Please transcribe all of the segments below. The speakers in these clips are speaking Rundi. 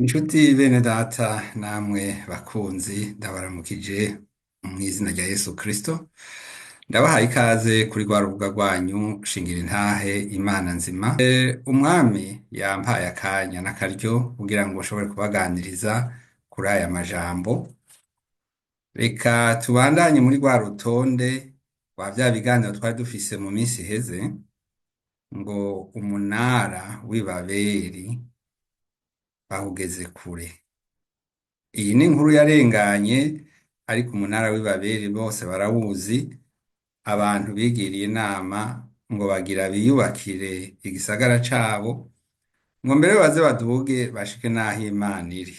Inshuti bene data namwe bakunzi ndabaramukije mw'izina rya Yesu Kristo, ndabahaye ikaze kuri rwa rubuga rwanyu shingira intahe Imana nzima. Umwami yampaye akanya n'akaryo kugira ngo nshobore kubaganiriza kuri aya majambo. Reka tubandanye muri rwa rutonde rwa vya biganiro twari dufise mu minsi iheze, ngo umunara w'i Babeli bawugeze kure. Iyi ni inkuru yarenganye, ariko umunara w'i Babeli bose barawuzi. Abantu bigiriye inama ngo bagira biyubakire igisagara cabo, ngo mbere baze baduge bashike n'aho Imana iri.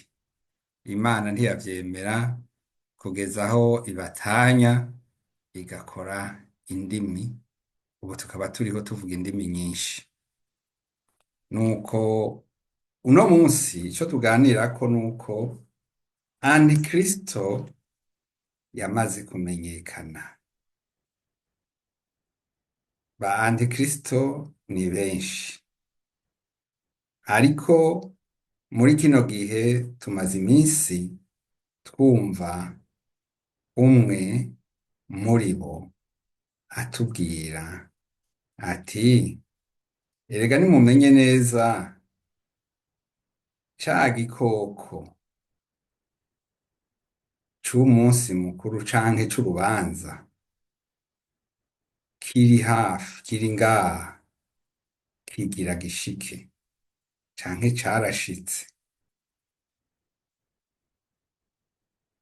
Imana ntiyavyemera kugeza aho ibatanya igakora indimi. Ubu tukaba turiho tuvuga indimi nyinshi. Nuko uno munsi ico tuganirako nuko Antikristo yamaze kumenyekana. Ba Antikristo ni benshi, ariko muri kino gihe tumaze iminsi twumva umwe muri bo atubwira ati: erega nimumenye neza ca gikoko c'umunsi mukuru canke c'urubanza kiri hafi, kiri ngaha, kigira gishike canke carashitse.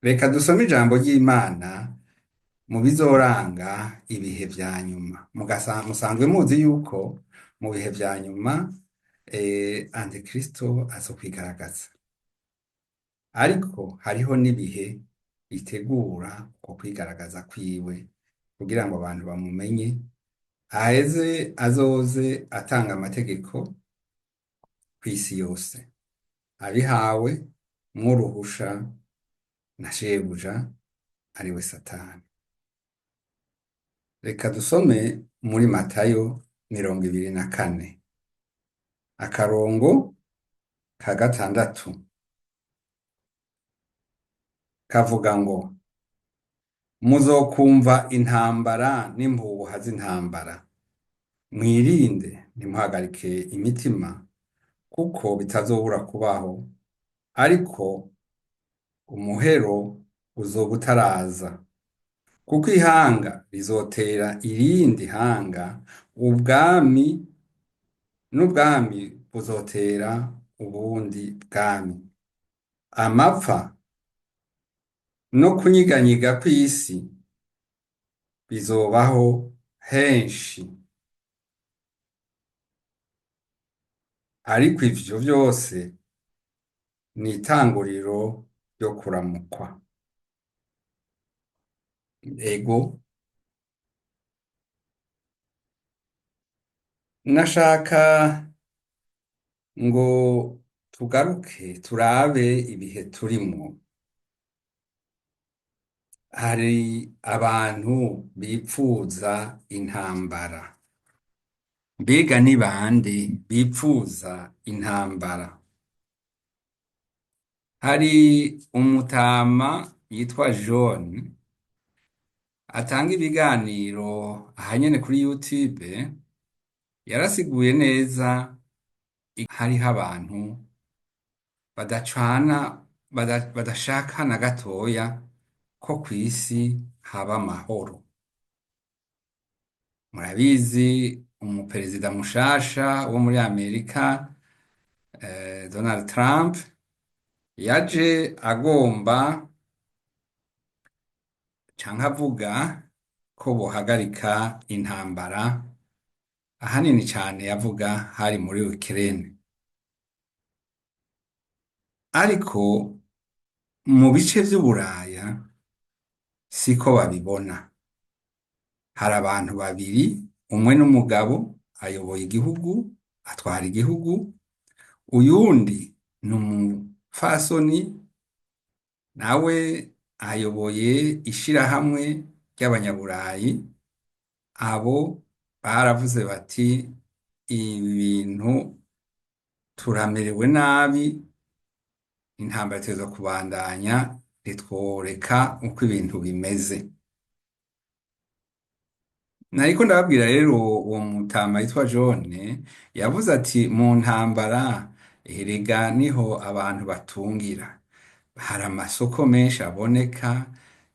Reka dusome ijambo ry'Imana mu bizoranga ibihe vya nyuma. Musanzwe muzi yuko mu bihe vya nyuma Antikristo azokwigaragaza, ariko hariho n'ibihe bitegura uko kwigaragaza kwiwe kugira ngo abantu bamumenye, aheze azoze atanga amategeko kw'isi yose, abihawe mw'uruhusha na shebuja ariwe Satani. Reka dusome muri Matayo 24 akarongo ka 6 kavuga ngo: muzokumva intambara n'impuha z'intambara, mwirinde ntimuhagarike imitima, kuko bitazobura kubaho, ariko umuhero uzoba utaraza. Kuko ihanga rizotera irindi hanga, ubwami n'ubwami buzotera ubundi bwami. Amapfa no kunyiganyiga kw'isi bizobaho henshi, ariko ivyo vyose ni itanguriro ryo kuramukwa. Ego, nashaka ngo tugaruke turabe ibihe turimwo. Hari abantu bipfuza intambara. Mbega ni bande bipfuza intambara? Hari umutama yitwa John atanga ibiganiro ahanyene kuri YouTube, yarasiguye neza hariho abantu badacana, badashaka na gatoya ko kw'isi haba amahoro. Murabizi umuperezida mushasha wo muri Amerika, Donald Trump, yaje agomba canke avuga ko bohagarika intambara, ahanini cane yavuga hari muri Ukraine. Ariko mu bice vy'Uburaya siko babibona. Hari abantu babiri, umwe n'umugabo ayoboye igihugu, atwara igihugu, uyundi ni umupfasoni nawe ayoboye ishirahamwe ry'abanyaburayi. Abo baravuze bati ibi bintu turamerewe nabi, Intambara itegerezwa kubandanya, ntitworeka uko ibintu bimeze. Nariko ndababwira rero uwo mutama yitwa John yavuze ati mu ntambara erega niho abantu batungira. Hari amasoko menshi aboneka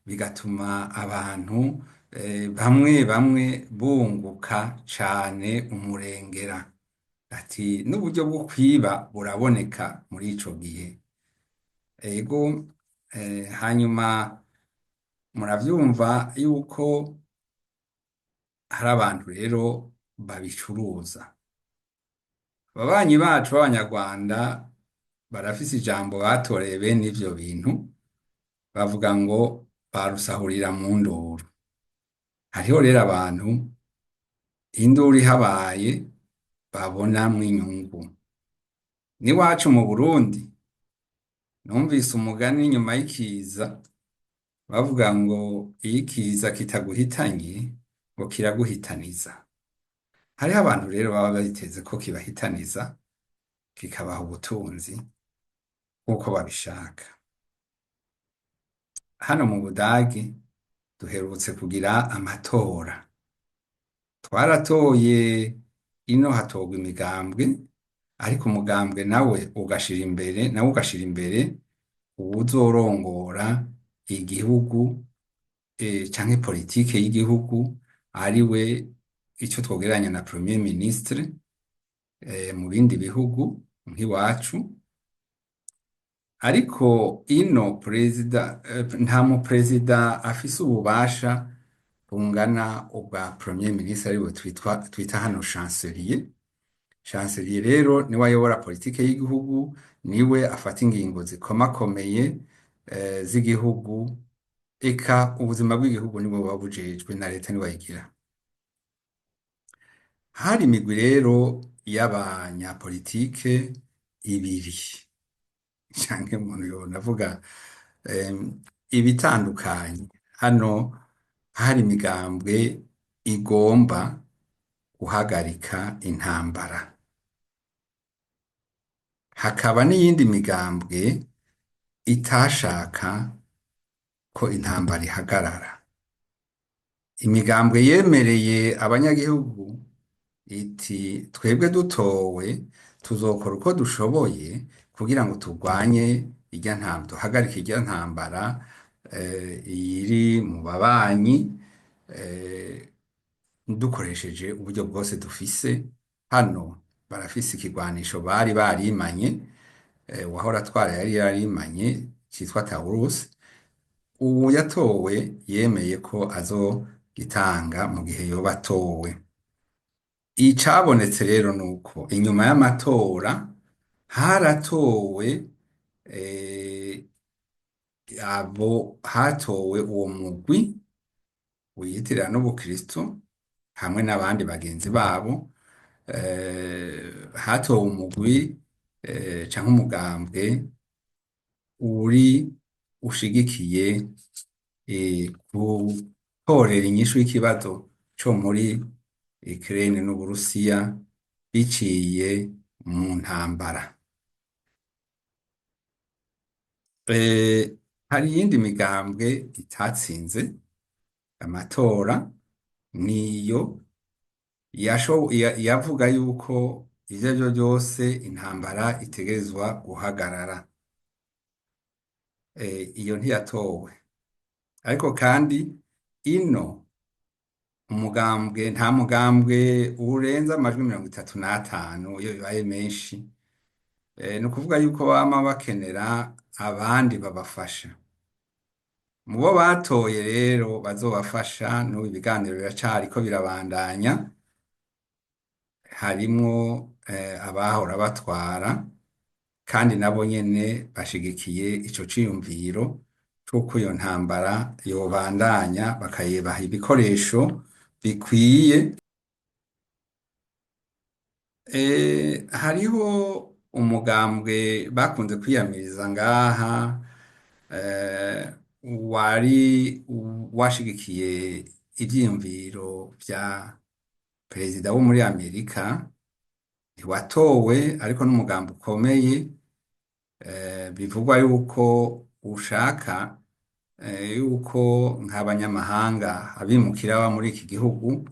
bigatuma abantu bamwe bamwe bunguka cane umurengera. Ati n'uburyo bwo kwiba buraboneka muri ico gihe. Ego, hanyuma muravyumva yuko hari abantu rero babicuruza. Ababanyi bacu b'Abanyarwanda barafise ijambo batoreye bene ivyo bintu, bavuga ngo barusahurira mu nduru. Hariho rero abantu induru ihabaye babonamwo inyungu. N'iwacu mu Burundi numvise umugani inyuma y'ikiza bavuga ngo iyo ikiza kitaguhitanye ngo kiraguhitaniza. Hariho abantu rero baba biteze ko kibahitaniza kikabaha ubutunzi nk'uko babishaka. Hano mu Budagi duherutse kugira amatora. Twaratoye, ino hatorwa imigambwe, ariko umugambwe nawe ugashira imbere, nawe ugashira imbere uwuzorongora igihugu canke politike y'igihugu, ariwe ico twogereranya na premier ministre mu bindi bihugu nk'iwacu. Ariko ino perezida nta mu perezida afise ububasha bungana ubwa premier ministre, ariwe twita hano chancelier. Chancelier rero niwe ayobora politike y'igihugu, niwe afata ingingo zikomakomeye z'igihugu, eka ubuzima bw'igihugu nibwo buba bujejwe na leta niwe ayigira. Hari imigwi rero y'abanyapolitike ibiri canke umuntu yonavuga ibitandukanye. Hano hari imigambwe igomba guhagarika intambara, hakaba n'iyindi migambwe itashaka ko intambara ihagarara. Imigambwe yemereye abanyagihugu iti twebwe dutowe tuzokora uko dushoboye kugira ngo turwanye irya ntambara, duhagarike irya ntambara iri mu babanyi, dukoresheje uburyo bwose dufise. Hano barafise ikigwanisho bari barimanye, uwahora atwara yari yarimanye, citwa Taurus. Ubu yatowe yemeye ko azogitanga mu gihe yoba atowe. Icabonetse rero nuko inyuma y'amatora haratowe abo hatowe uwo mugwi wiyitirira n'ubukristo hamwe n'abandi bagenzi babo, hatowe umugwi canke umugambwe uri ushigikiye gutorera inyishu y'ikibazo co muri Ukraine n'Uburusiya biciye mu ntambara. Hari iyindi migambwe itatsinze amatora, niyo yavuga yuko ivyo arivyo vyose intambara itegerezwa guhagarara. Iyo ntiyatowe. Ariko kandi ino umugambwe nta mugambwe urenza amajwi 35 iyo bibaye menshi. Ni ukuvuga yuko bama bakenera abandi babafasha. Mu bo batoye rero bazobafasha, n'ubu ibiganiro biracariko birabandanya, harimwo abahora batwara, kandi nabo nyene bashigikiye ico ciyumviro c'uko iyo ntambara yobandanya, bakayibaha ibikoresho bikwiye. Hariho umugambwe bakunze kwiyamiriza ngaha, wari washigikiye ivyiyumviro vya perezida wo muri Amerika, ntiwatowe ariko n'umugambi ukomeye. Bivugwa yuko ushaka yuko nk'abanyamahanga abimukira baba muri iki gihugu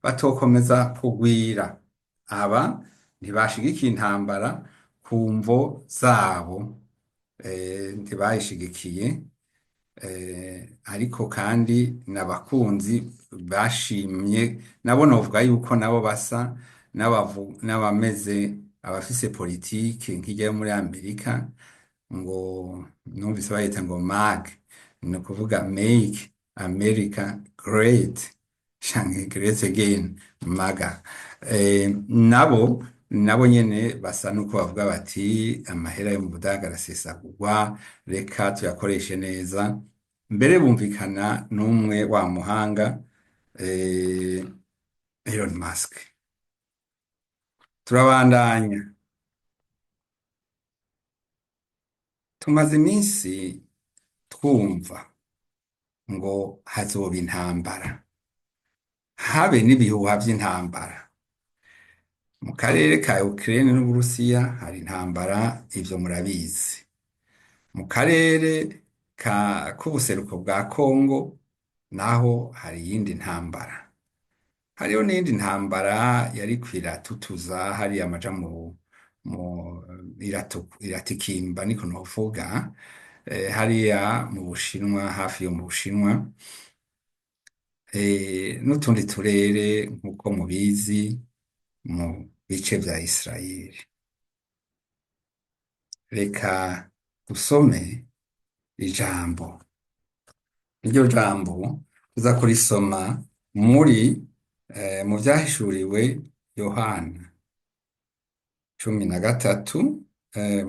batokomeza kugwira. Aba ntibashigikiye intambara ku mvo zabo, ntibayishigikiye, ariko kandi n'abakunzi bashimye nabo novuga yuko nabo basa n'abameze abafise politike nk'irya yo muri Amerika, ngo numvise bayita ngo MAG, ni ukuvuga Make America Great canke Great Again, MAGA. Nabo nyene basa nuko bavuga bati amahera yo mu Budage arasesagurwa, reka tuyakoreshe neza. Mbere bumvikana n'umwe wa muhanga, Elon Musk. Turabandanya. Tumaze iminsi twumva ngo hazoba intambara, habe n'ibihuha vy'intambara. Mu karere ka Ukraine n'Uburusiya hari intambara, ivyo murabizi. Mu karere k'ubuseruko bwa Kongo naho hari iyindi ntambara. Hariho n'iyindi ntambara yariko iratutuza hariya amaja mu iratikimba niko novuga, hariya mu Bushinwa, hafi yo mu Bushinwa, n'utundi turere nk'uko mubizi mu bice vya Israel. Reka dusome ijambo. Iryo jambo tuza kurisoma muri mu vyahishuriwe Yohana 13,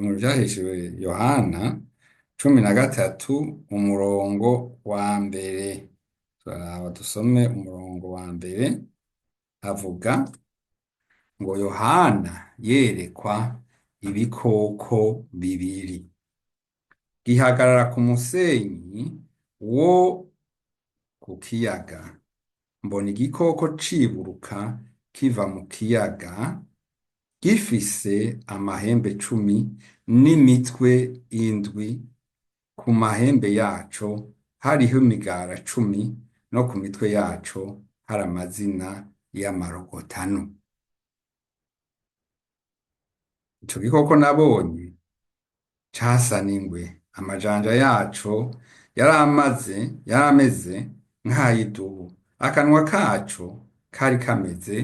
mu vyahishuriwe Yohana 13 umurongo wa mbere. Turaraba dusome umurongo wa mbere, avuga ngo Yohana yerekwa ibikoko bibiri, gihagarara ku musenyi wo ku kiyaga. Mbona igikoko ciburuka kiva mu kiyaga, gifise amahembe 10 n'imitwe 7. Ku mahembe yaco hariho imigara 10, no ku mitwe yaco hari amazina y'amarogotano. Ico gikoko nabonye casa n'ingwe, amajanja yaco yarameze nk'ay'idubu, akanwa kaco kari kameze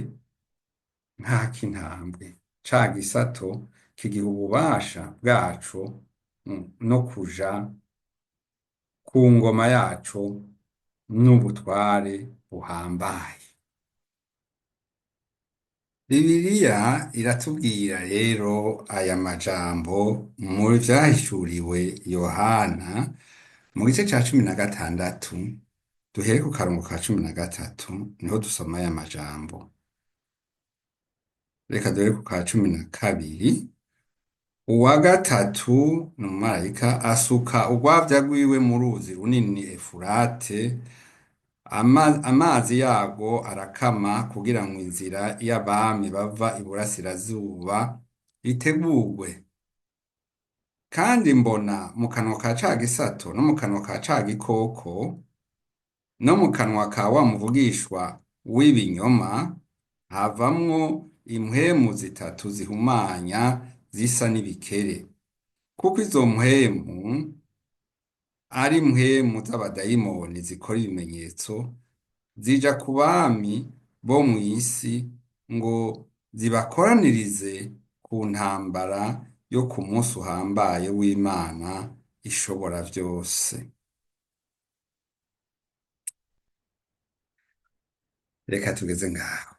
nk'ak'intambwe. Ca gisato kigiha ububasha bwaco no kuja ku ngoma yaco n'ubutware buhambaye. Bibiliya iratubwira rero aya majambo mu vyahishuriwe Yohana mu gice ca 16, duhere ku karongo ka 13 niho dusoma aya majambo. Reka duhere ku ka 12. Uwa gatatu ni umumarayika asuka urwavya rwiwe mu ruzi runini Efurate, amazi yarwo arakama kugira ngo inzira y'abami bava iburasirazuba itegurwe. Kandi mbona mu kanwa ka ca gisato no mu kanwa ka ca gikoko no mu kanwa ka wa muvugishwa w'ibinyoma havamwo impwemu zitatu zihumanya zisa n'ibikere, kuko izo mpwemu ari impwemu z'abadayimoni zikora ibimenyetso, zija ku bami bo mw'isi ngo zibakoranirize ku ntambara yo ku munsi uhambaye w'Imana ishobora vyose. Reka tugeze ngaho.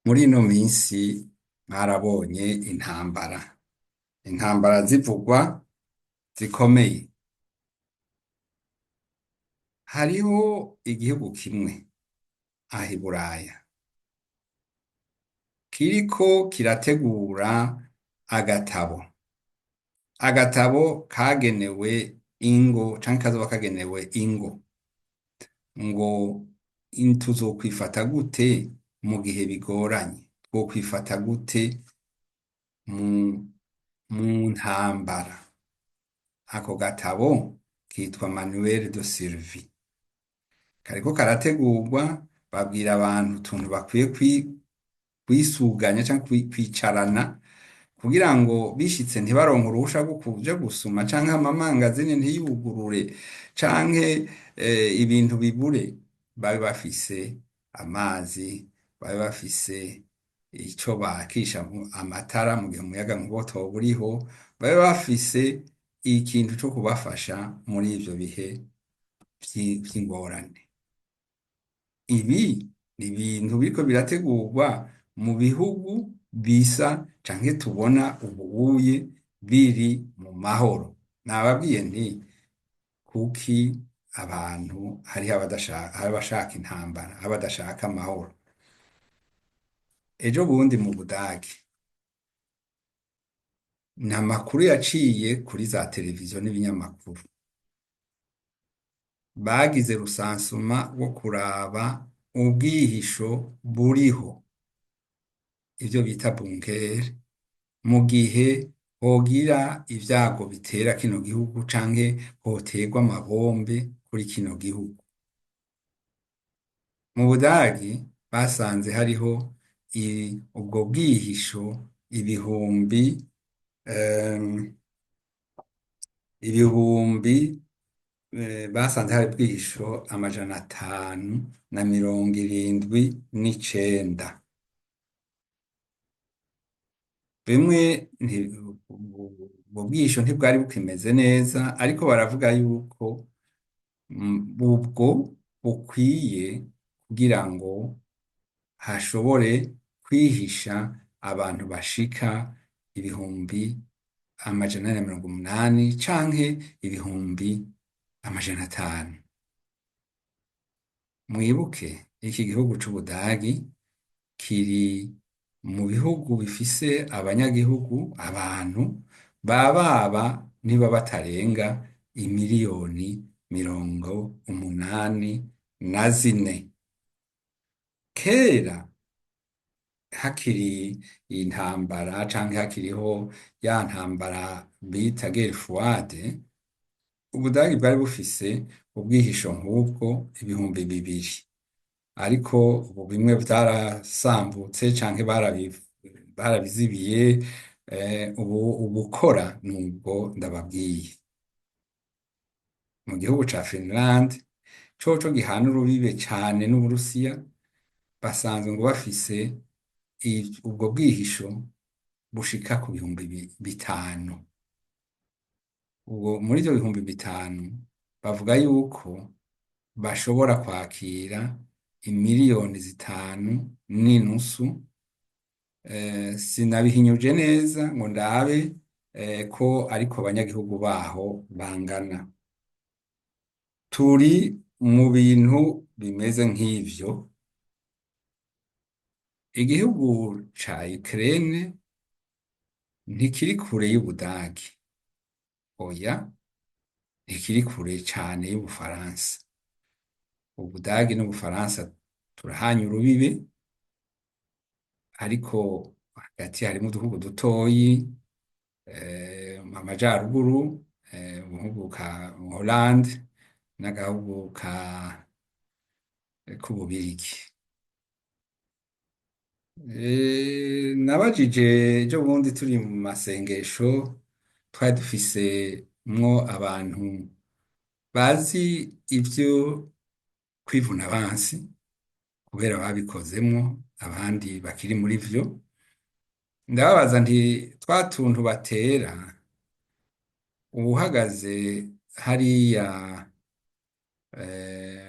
Muri ino minsi mwarabonye intambara, intambara zivugwa zikomeye. Hariho igihugu kimwe aha i Buraya kiriko kirategura agatabo, agatabo kagenewe ingo canke kazoba kagenewe ingo, ngo tuzokwifata gute mu gihe bigoranye, twokwifata gute mu ntambara. Ako gatabo kitwa Manuel de Survie. Kariko karategurwa, babwira abantu utuntu bakwiye kwisuganya canke kwicarana kugira ngo bishitse ntibaronke uruhusha rwo kuja gusuma canke amamangazini ntiyugurure canke ibintu bibure, babe bafise amazi, babe bafise ico bakisha amatara mu gihe umuyagankuba utoba uriho, babe bafise ikintu co kubafasha muri ivyo bihe vy'ingorane. Ibi ni ibintu biriko birategurwa mu bihugu bisa canke tubona ubuye biri mu mahoro. Nababwiye nti kuki abantu hariho abashaka intambara, abadashaka amahoro. Ejo bundi mu Budagi, ni amakuru yaciye kuri za televiziyo n'ibinyamakuru. Bagize rusansuma wo kuraba ubwihisho buriho, ivyo bita bunker, mu gihe hogira ivyago bitera kino gihugu canke hoterwa amabombe kuri kino gihugu. Mu Budagi basanze hariho ubwo bwihisho ibihumbi basanze hari ubwihisho 579. Bimwe ubwo bwihisho ntibwari bukimeze neza, ariko baravuga yuko ubwo bukwiye kugira ngo hashobore kwihisha abantu bashika 480,000 canke 500,000. Mwibuke iki gihugu c'Ubudagi kiri mu bihugu bifise abanyagihugu, abantu bababa niba batarenga 84,000,000. Kera hakiri intambara canke hakiriho ya ntambara bita guerre froide, Ubudagi bwari bufise ubwihisho nk'ubwo 2000, ariko ubu bimwe vyarasambutse canke barabizibiye, ubu ubukora nubwo ndababwiye. Mu gihugu ca Finland coco gihana urubibe cane n'Uburusiya, basanzwe ngo bafise ubwo bwihisho bushika ku 5000. Ubwo muri ivyo 5000 bavuga yuko bashobora kwakira 5,5 miliyoni. Sinabihinyuje neza ngo ndabe ko ariko abanyagihugu baho bangana. Turi mu bintu bimeze nk'ivyo. Igihugu ca Ukraine ntikiri kure y'Ubudagi, oya, ntikiri kure cane y'Ubufaransa. Ubudagi n'Ubufaransa turahanye urubibe, ariko hagati harimwo uduhugu dutoyi, amajaruguru, agahugu ka Hollande n'agahugu k'Ububirigi. Nabajije ejo bundi turi mu masengesho, twari dufisemwo abantu bazi ivyo kwivuna abansi kubera babikozemwo, abandi bakiri muri vyo. Ndababaza nti twa tuntu batera, uwuhagaze hariya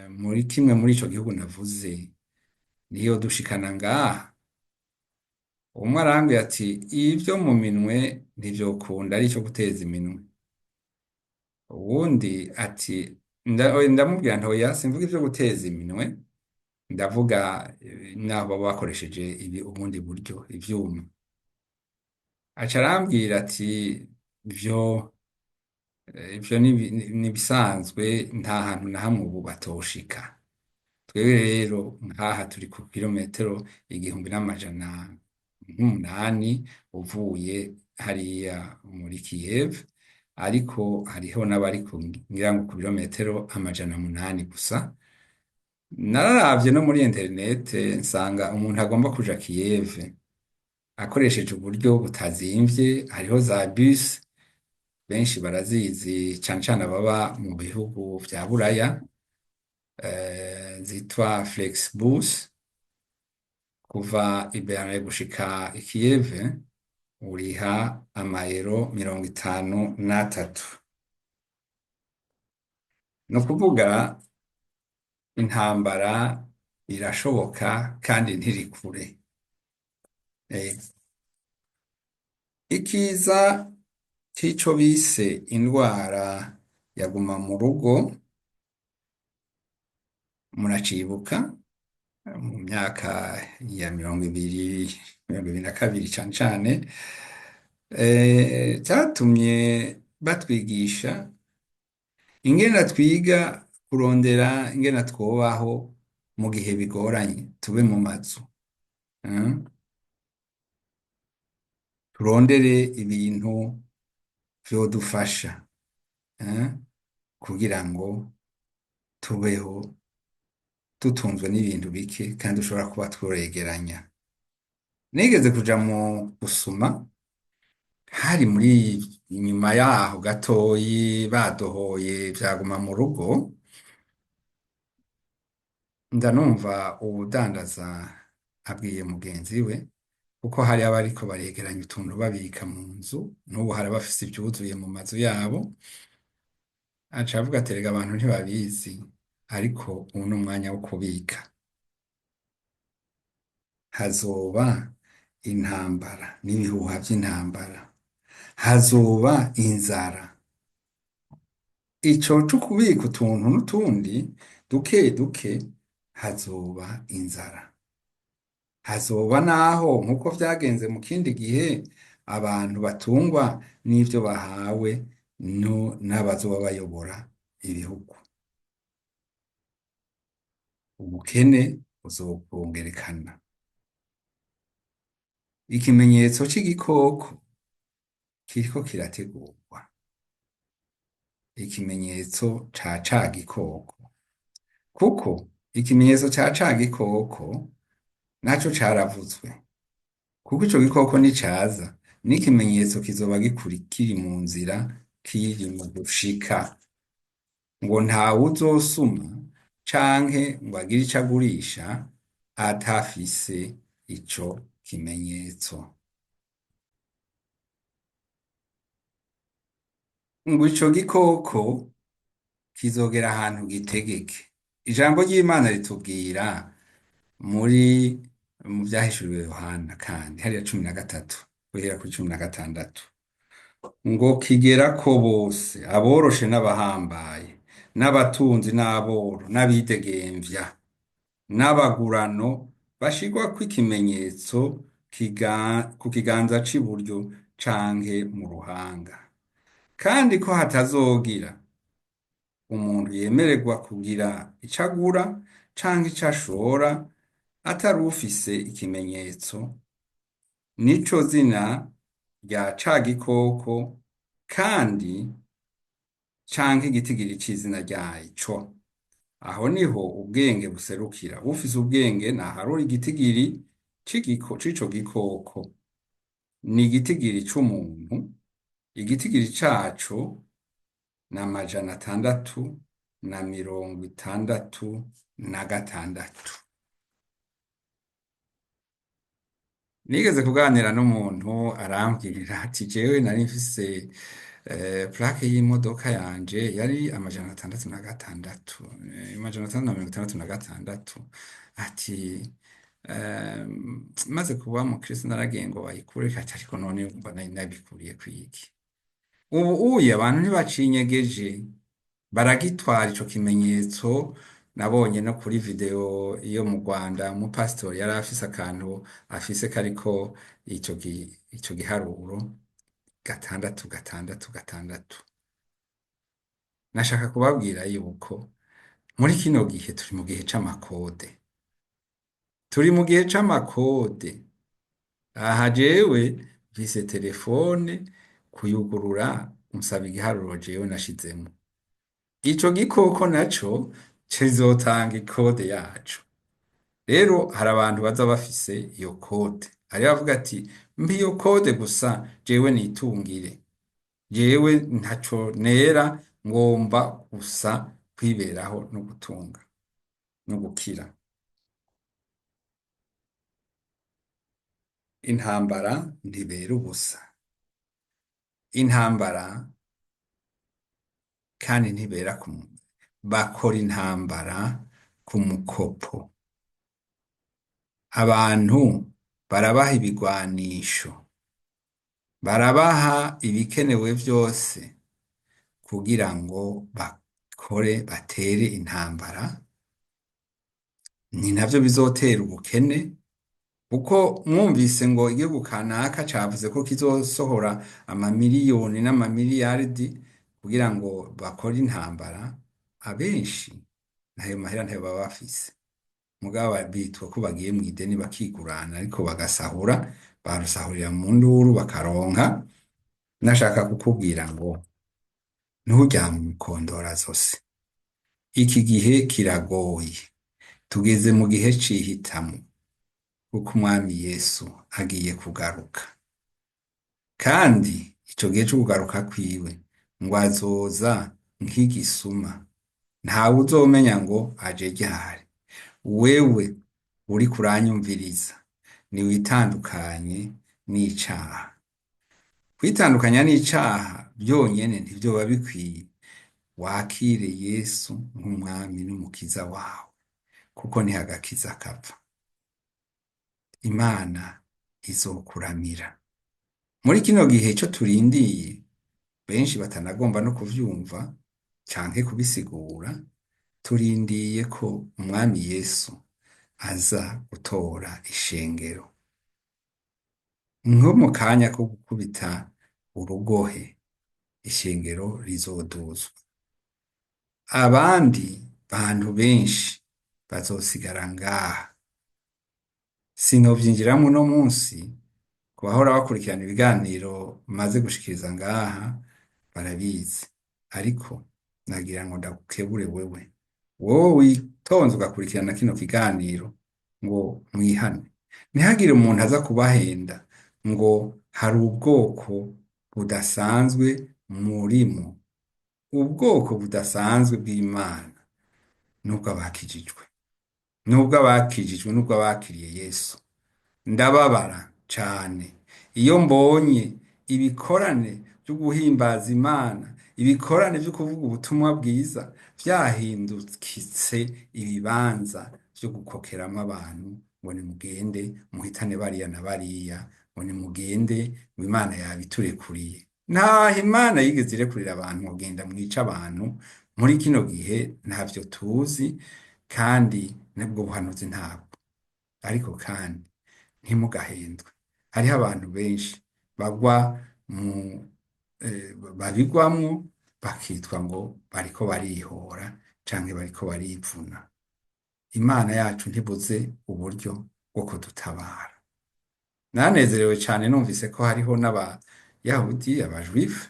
muri kimwe muri ico gihugu navuze, niyo dushikana ngaha? Umwe arambwira ati ivyo mu minwe ntivyokunda ari ico guteza iminwe. Uwundi ati ndamubwira nti oya, simvuga ivyo guteza iminwe, ndavuga naho baba bakoresheje ibi ubundi buryo, ivyuma. Aca arambwira ati ivyo ni ibisanzwe, nta hantu na hamwe ubu batoshika. Twebwe rero nkaha turi ku kilometero 1100 nk'umunani uvuye hariya muri Kiev, ariko hariho n'abari ku ngira ngo ku birometero 800 gusa. Nararavye no muri interinete nsanga umuntu agomba kuja Kiev akoresheje uburyo butazimvye, hariho za bus benshi barazizi cane cane ababa mu bihugu vya Buraya, zitwa Flexbus. Kuva i Berlin gushika i Kiev uriha amayero 53. Ni ukuvuga intambara irashoboka kandi ntiri kure. Ikiza c'ico bise indwara ya guma mu rugo muracibuka mu myaka ya 20, 2022 cane cane, catumye batwigisha ingene twiga kurondera ingene twobaho mu gihe bigoranye, tube mu mazu, turondere ibintu vyodufasha, kugira ngo tubeho dutunzwe n'ibintu bike kandi dushobora kuba tworegeranya. Nigeze kuja mu gusuma, hari muri inyuma yaho gatoyi badohoye vyaguma mu rugo, ndanumva uwudandaza abwiye mugenzi we, kuko hari abariko baregeranya utuntu babika mu nzu, n'ubu hari abafise ivyuzuye mu mazu yabo, aca avuga ati erega abantu ntibabizi, ariko ubu ni umwanya wo kubika. Hazoba intambara n'ibihuha vy'intambara, hazoba inzara. Ico co kubika utuntu n'utundi duke duke, hazoba inzara. Hazoba naho nk'uko vyagenze mu kindi gihe, abantu batungwa n'ivyo bahawe n'abazoba bayobora ibihugu. Ubukene buzokongerekana. Ikimenyetso c'igikoko kiriko kirategurwa. Ikimenyetso ca ca gikoko. Kuko ikimenyetso ca ca gikoko naco caravuzwe. Kuko ico gikoko nicaza, n'ikimenyetso kizoba kiri mu nzira, kiri mu gushika. Ngo ntawuzosuma canke ngo agire ico agurisha atafise ico kimenyetso. Ngo ico gikoko kizogera ahantu gitegeke. Ijambo ry'Imana ritubwira muri mu vyahishuriwe Yohana kandi hariya 13 guhera kuri 16 ngo kigerako bose, aboroshe n'abahambaye, n'abatunzi n'aboro, n'abidegemvya, n'abagurano bashirwako ikimenyetso ku kiganza c'iburyo canke mu ruhanga. Kandi ko hatazogira umuntu yemererwa kugira ico agura canke ico ashora atari ufise ikimenyetso, nico zina rya ca gikoko kandi canke igitigiri c'izina ryaco. Aho niho ubwenge buserukira. Ufise ubwenge naharura igitigiri c'ico gikoko. Ni igitigiri c'umuntu, igitigiri caco ni 666. Nigeze kuganira n'umuntu arambwira ati jewe nari mfise plaque y'imodoka yanje yari 606, 666, ati maze kuba mu Kristo naragiye ngo bayikure, ati ariko none wumva nari nabikuriye kwiki? Ubu uye abantu ntibacinyegeje, baragitwara ico kimenyetso. Nabonye no kuri video yo mu Rwanda, umupasitori yari afise akantu afise kariko ico giharuro 6 6 6. Nashaka kubabwira yuko muri kino gihe turi mu gihe c'amakode. Turi mu gihe c'amakode. Aha jewe mfise telefone kuyugurura unsaba igiharuro jewe nashizemwo. Ico gikoko naco kizotanga ikode yaco. Rero hari abantu baza bafise iyo kode. Hariho abavuga ati mpa iyo kode gusa jewe nitungire. Jewe ntaco nera ngomba gusa kwiberaho no gutunga no gukira. Intambara ntibera ubusa. Intambara kandi ntibera ku muntu. Bakora intambara ku mukopo. Abantu barabaha ibigwanisho, barabaha ibikenewe vyose kugira ngo bakore batere intambara. Ni navyo bizotera ubukene, kuko mwumvise ngo igihugu kanaka cavuze ko kizosohora amamiliyoni n'amamiliyaridi kugira ngo bakore intambara, abenshi ntayo mahera ntayo baba bafise. Mugabo bitwa ko bagiye mw'ideni bakigurana, ariko bagasahura, barusahurira mu nduru bakaronka. Nashaka kukubwira ngo nturyame umukondora zose. Iki gihe kiragoye. Tugeze mu gihe c'ihitamo, kuko umwami Yesu agiye kugaruka. Kandi ico gihe co kugaruka kwiwe ngo azoza nk'igisuma. Ntawe uzomenya ngo aje ryari. Wewe uriko uranyumviriza, niwitandukanye n'icaha. Kwitandukanya n'icaha vyonyene ntivyoba bikwiye. Wakire Yesu nk'umwami n'umukiza wawe, kuko niho agakiza kava. Imana izokuramira. Muri kino gihe co turindiye, benshi batanagomba no kuvyumva canke kubisigura, turindiye ko umwami Yesu aza gutora ishengero. Nko mu kanya ko gukubita urugohe, ishengero rizoduzwa. Abandi bantu benshi bazosigara ngaha. Sinovyinjiramwo uno munsi, ku bahora bakurikirana ibiganiro maze gushikiriza ngaha barabizi. Ariko nagira ngo ndagukebure wewe, wowe witonze ugakurikirana kino kiganiro ngo mwihane. Ntihagire umuntu aza kubahenda ngo hari ubwoko budasanzwe murimo. Ubwoko budasanzwe bw'Imana nubwo abakijijwe, nubwo abakijijwe, nubwo abakiriye Yesu. Ndababara cane iyo mbonye ibikorane vyo guhimbaza Imana, ibikorane vyo kuvuga ubutumwa bwiza vyahindukitse ibibanza vyo gukokeramwo abantu ngo nimugende muhitane bariya na bariya, ngo nimugende ngo Imana yabiturekuriye. Ntaho Imana yigeze irekurira abantu ngo genda mwice abantu. Muri kino gihe ntavyo tuzi kandi nibwo buhanuzi ntabwo. Ariko kandi ntimugahendwe. Hariho abantu benshi bagwa mu babigwamwo bakitwa ngo bariko barihora canke bariko barivuna. Imana yacu ntibuze uburyo bwo kudutabara. Nanezerewe cane numvise ko hariho n'abayahudi, abajuifu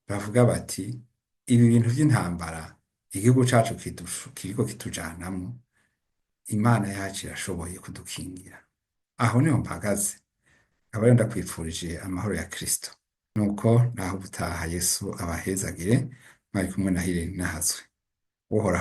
bavuga bati ibi bintu vy'intambara igihugu cacu kiriko kitujanamwo, Imana yacu irashoboye kudukingira. Aho niho mpagaze. Nkaba rero ndakwifurije amahoro ya Kristo. Nuko naho ubutaha Yesu abahezagire, mwari kumwe na Hilary Nahazwe. Uhoraho